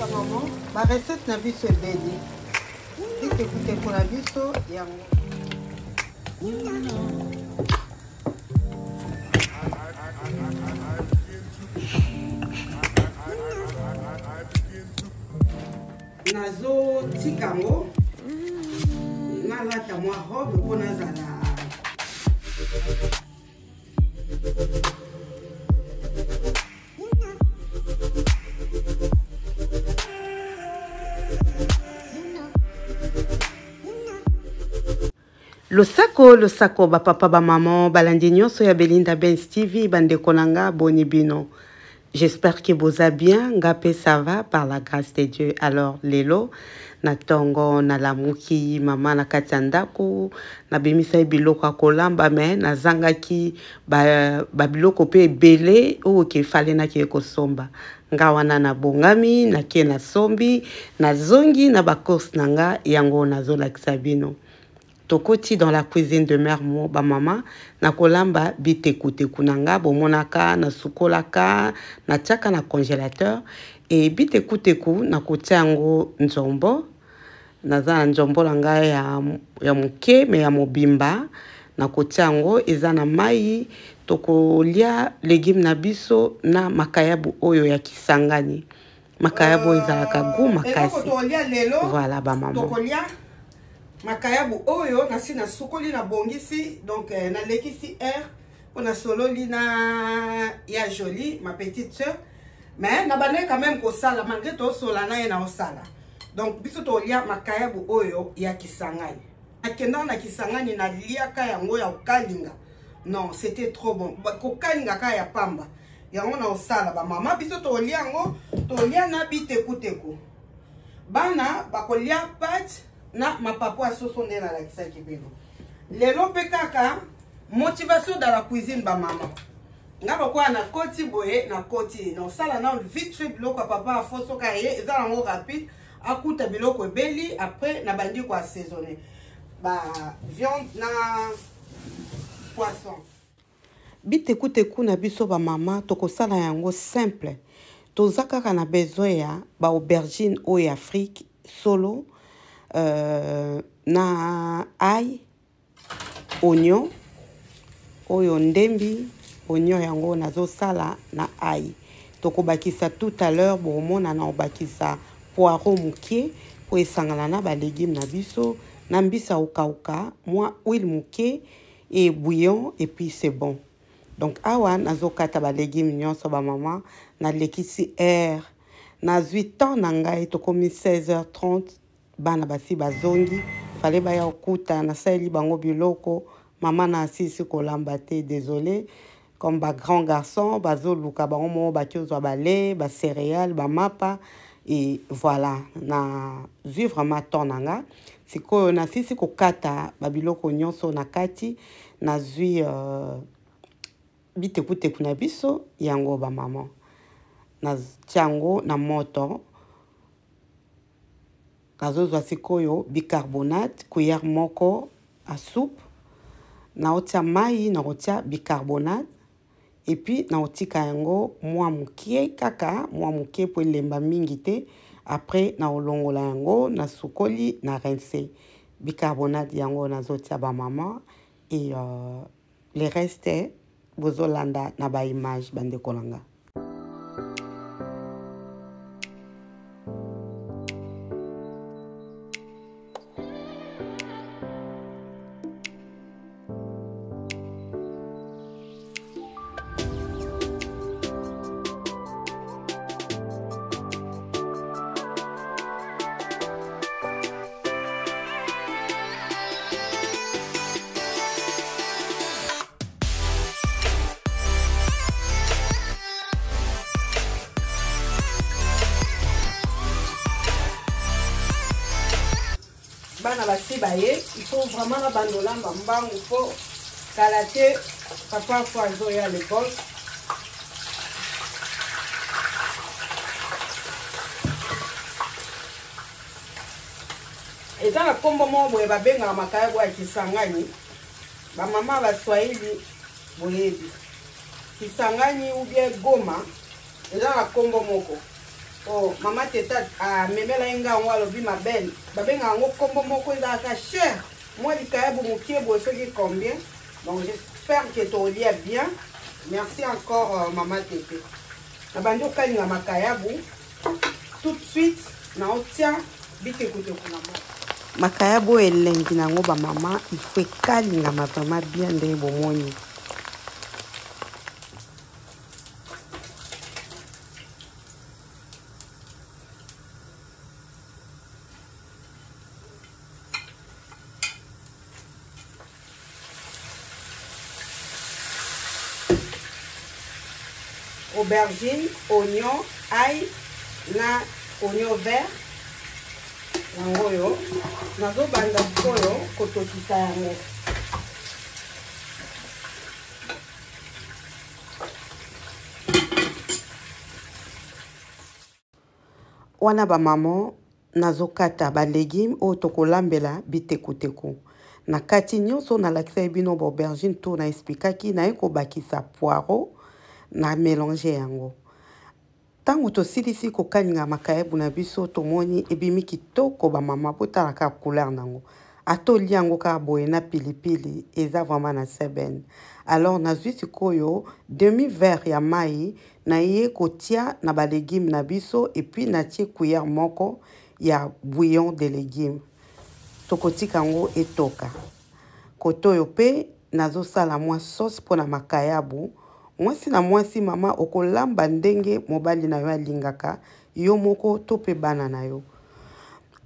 Ba maman, ba recette na biso ebeli. Bitekuteku na biso yango. Nazotika yango nalata mwa robe mpo nazala. Losako, losako, bapapa, bamama, balandi nyonso ya Belinda Benz TV, bandeko na nga, boni bino? J'espère que boza bien. Nga mpe ça va par la grâce de Dieu. Alors lelo na ntongo nalamuki, mama na kati ya ndako, nabimisaki biloko ya kolamba, me nazangaki babiloko ba mpe ebele oyo ke fale nakeye kosomba. Nga wana nabongami, nake nasombi, nazongi na bacourse na nga, yango nazolakisa bino. Tokoti dans la cuisine de mère mo bamama, nakolamba bitekuteku na nga. Bomonaka nasukolaka, natiaka na congélateur. E bitekuteku nakotia yango nzombo. Naza na nzombo na ngai ya moke, me ya mobimba nakotia yango eza na mai. Tokolia légume na biso na makayabu oyo ya Kisangani. Makayabu oyo ezalaka goût makasi. Voilà bamama. Tokolia makayabu oyo nasi nasukoli, nabongisi. Donc nalekisi heure mpo nasololi na ya Jolie, ma petite sœur, mais nabandaki quand même kosala malgré tosola na ye na osala. Donc biso tolia makayabu oyo ya Kisangani. Nakendaka na Kisangani, naliaka yango ya kokalinga. Non, c'était trop bon. Kokalinga kaka ya pamba, yango na osala. Bamama, biso tolia yango, tolia na bitekuteku. Bana bakolia pâtes na mapapu ya soso nde nalakisaki bino lelo. Mpe kaka motivation dans la cuisine, bamama. Nga lokola nakoti boye, nakoti nasala nano vite fait biloko ya papa afo. Soki aye, eza nango rapide, akuta biloko ebeli. Après nabandi koassaisonner ba viande na poisson. Bitekuteku na biso, bamama, tokosala yango simple. Toza kaka na besoin ya baaubergine oyo ya Afrique solo, na ail, oignon oyo ndembi. Oignon yango nazosala na ail. Tokobakisa tout à l'heure, bomona na obakisa poireau moke po esangana na balégume na biso, na mbisa okauka, mwa huile moke et bouillon, et puis c'est bon. Donc awa nazokata balégume nyonso, bamama. Nalekisi heure, nazwi temps na ngai. Tokomi 16h30, bana basi bazongi, fale baya kokuta nasaleli bango biloko. Mama na asilisi kolamba te, désolé. Comme bagrand garçon bazoluka bango moko, baki ozwa balait, bacéréale, bamapa et voilà. Nazwi vraiment temps na nga. Sikoyo nasilisi kokata babiloko nyonso na kati, nazwi bitekuteku na biso yango, bamama. Natia yango na moto. Nazozwa sikoyo bicarbonate, cuillère moko à soupe. Naotia mai, nakotia bicarbonate et puis nakotika yango mwa mokie, kaka mwa moke po elemba mingi te. Après nakolongola yango, nasukoli, na rince. Bicarbonate yango nazotia, bamama, et le reste bozolanda na baimage, bandeko na nga. Bana basi baye, il faut vraiment na bandolamba mbangu mpo kala te papa fo azoya l'école. Eza na nkombo moko boye babengaka makayabo ya Kisangani. Bamama Baswahili boyebi Kisangani ou bien Goma, eza na nkombo moko. Oh, mama teta amemela ye nga yango, alobi ma belle, babenga yango nkombo moko ezalaka cher, mwa likayabu mokie boye soki combien. Donc j'espère que tolia bien. Merci encore mama tete. Nabandi okalinga makayabu tout de suite, naotia bitekuteku na moko. Makayabu oyo elengi na yango bamama, il faut ekalingama vraiment bien ndenge bomoni. Aubergine, oignon, ail na oignon vert yango oyo nazobanda sikoyo kotokisa yango. Wana bamama, nazokata balégume oyo tokolambela bitekuteku. Na kati nyonso nalakisaki bino baaubergine to na expliquaki, naye kobakisa poireau na mélange yango. Ntango tosilisi kokalinga makayabu na biso, tomoni ebimi kitoko bamama. Botala kaka couleur nango, ata olia yango kaka boye na pilipili, eza vraiment na seben. Alors nazwi sikoyo demi verre ya mai, naye kotia na balégume na biso, et puis natie cuillère moko ya bouillon de légumes. Tokotika yango etoka. Kote oyo mpe nazosala mwa sauce mpona makayabu. Mwasi na mwasi, mama, okolamba ndenge mobali na yo alingaka, yo moko to mpe bana na yo.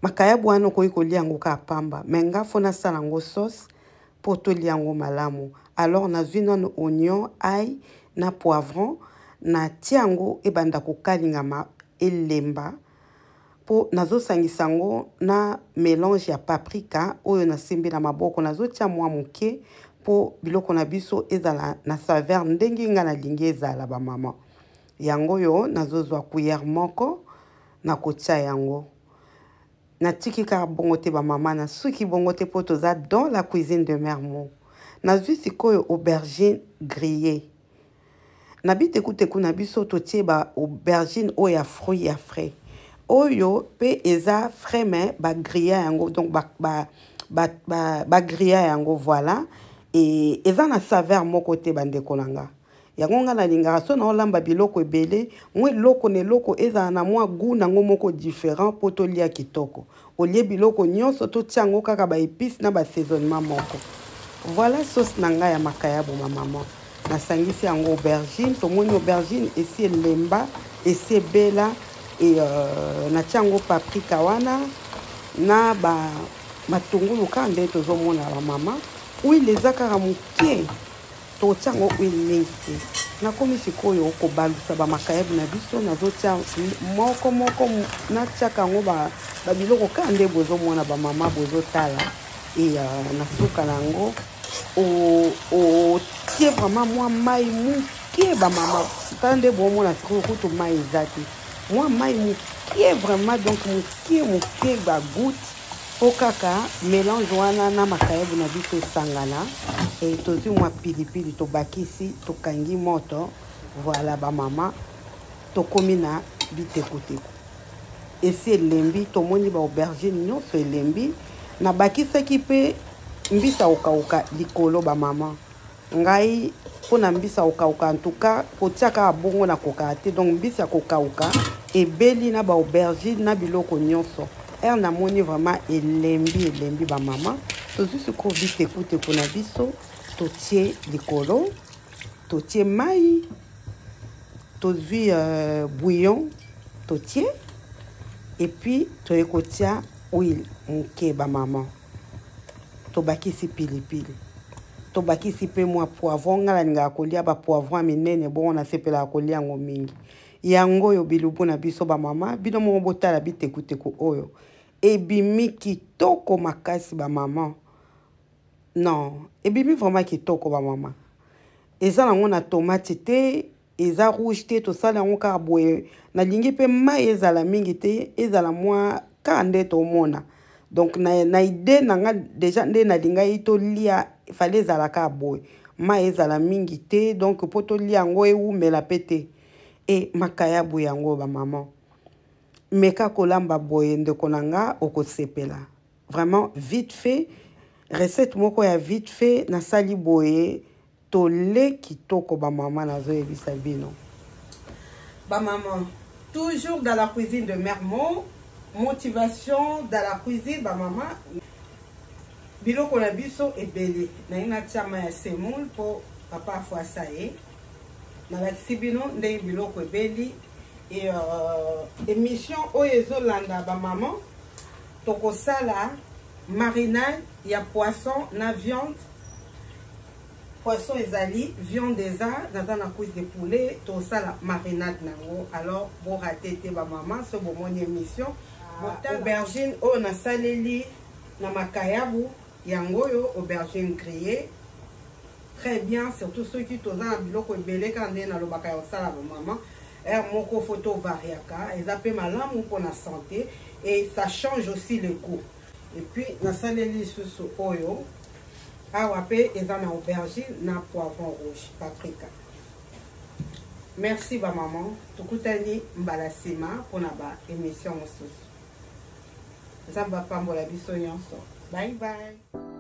Makayabu wana okoki kolia yango kaka pamba, mais nga faut nasala yango sauce mpo tolia yango malamu. Alors nazwi nano oignon, ail na poivron, natia yango ebanda kokalingama, elemba, mpo nazosangisa yango na mélange ya paprika oyo nasimbi na maboko. Nazotia mwa moke mpo biloko na biso ezala na saveur ndenge nga nalingi ezala bamama. Yango oyo nazozwa cuillère moko, nakotia yango. Natiki kaka bongo te bamama, nasuki bongo te, mpo toza dans la cuisine de Mermo. Nazwi sikoyo aubergine grillée na bitekuteku na biso. Totie ba aubergine oyo ya fruit ya frais, oyo mpe eza frais mais bagrilla yango, donc bagrilla ba yango, voilà. E eza na saveur moko te, bandeko na nga. Yango nga nalingaka so naolamba biloko ebele, mwa eloko na eloko ezala na mwa goût nango moko différent mpo tolia kitoko. Olie biloko nyonso, totia yango kaka baépice na basaisonnement moko. Voilà sauce na ngai ya makayabu bamama. Nasangisi yango aubergine, tomoni aubergine esi elemba, esi ebela e natia yango paprika wana na ba matungulu kaka nde tozomona bamama. Huile eza kaka moke, totia yango huile mingi te. Nakomi sikoyo kobalusa bamakayabu na biso. Nazotia moko moko, natiaka yango babiloko kaka nde bozomona bamama, bozotala. E na suka na yango otie vraiment mwa mai moke bamama. Tala nde bomona sikoyo, kutu mai eza te, mwa mai moke vraiment, donc moke moke, bagoutte, mpo kaka mélange wana na makayabu na biso esangana. E tozwi mwa pilipili, tobakisi, tokangi moto. Voilà bamama, tokomi na bitekuteku, esi elembi. Tomoni baaubergine nyonso elembi. Nabakisaki mpe mbisa okauka likolo bamama. Ngai mpona mbisa kokauka, en tout cas kotia kaka bongo na kokaka te. Donc mbisi ya kokauka ebeli na baaubergine na biloko nyonso. Ere namoni vraiment elembi, elembi bamama. Tozwi sikoyo bitekuteku na biso, totie likolo, totie mai, tozwi bouillon, totie, et puis toye kotia huile moke bamama. Tobakisi pilipili, tobakisi mpe mwa poivron. Ngai nalingaka kolia bapoivron ya minene bongo, nasepelaka kolia yango mingi. Yango oyo bilubu na biso bamama. Bino moko botala bitekuteku oyo ebimi kitoko makasi bamama. Non, ebimi vraiment kitoko bamama. Eza nango na tomate te, eza rouge te, tosala yango kaka boye. Nalingi mpe mai ezala mingi te, ezala mwa kaka nde tomona. Donc na idée na nga déjà, nde nalingai tolia, fallait ezala kaka boye, mai ezala mingi te, donc mpo tolia yango ewumela mpe te. E makayabu yango bamama. Meka kolamba boye ndeko na nga, okosepela. Vraiment vite fait, recette moko ya vite fait nasali boye, tole kitoko ba mama, nazoyebisa bino. Ba maman, toujours dans la cuisine de Mermont, motivation dans la cuisine ba mama. Biloko na biso ebele, naye natia mai ya semoule mpo papa afwasa ye. Nalakisi bino ndenge biloko ebeli. Et émission oyo ezolanda ba maman, tokosala marinade ya poisson na viande. Poisson ezali, viande eza, naza na cuisse de poulet, tosala marinade nango. Alors borate te ba mama, so bomoni émission. Aubergine oyo nasaleli na makayabu yango oyo, aubergine grillée, très bien, surtout soki toza na biloko ebele kaka ndenge nalobaka ya kosala ba mama. Heure moko fo tovariaka, eza mpe malamu mpona santé et ça change aussi le goût. Et puis nasaleli lisusu oyo awa mpe eza na aubergine na poivron rouge, paprika. Merci ba maman, tokutani mbala nsima mpona ba émission mosusu. Nzambe apambola biso nyonso. Bye bye.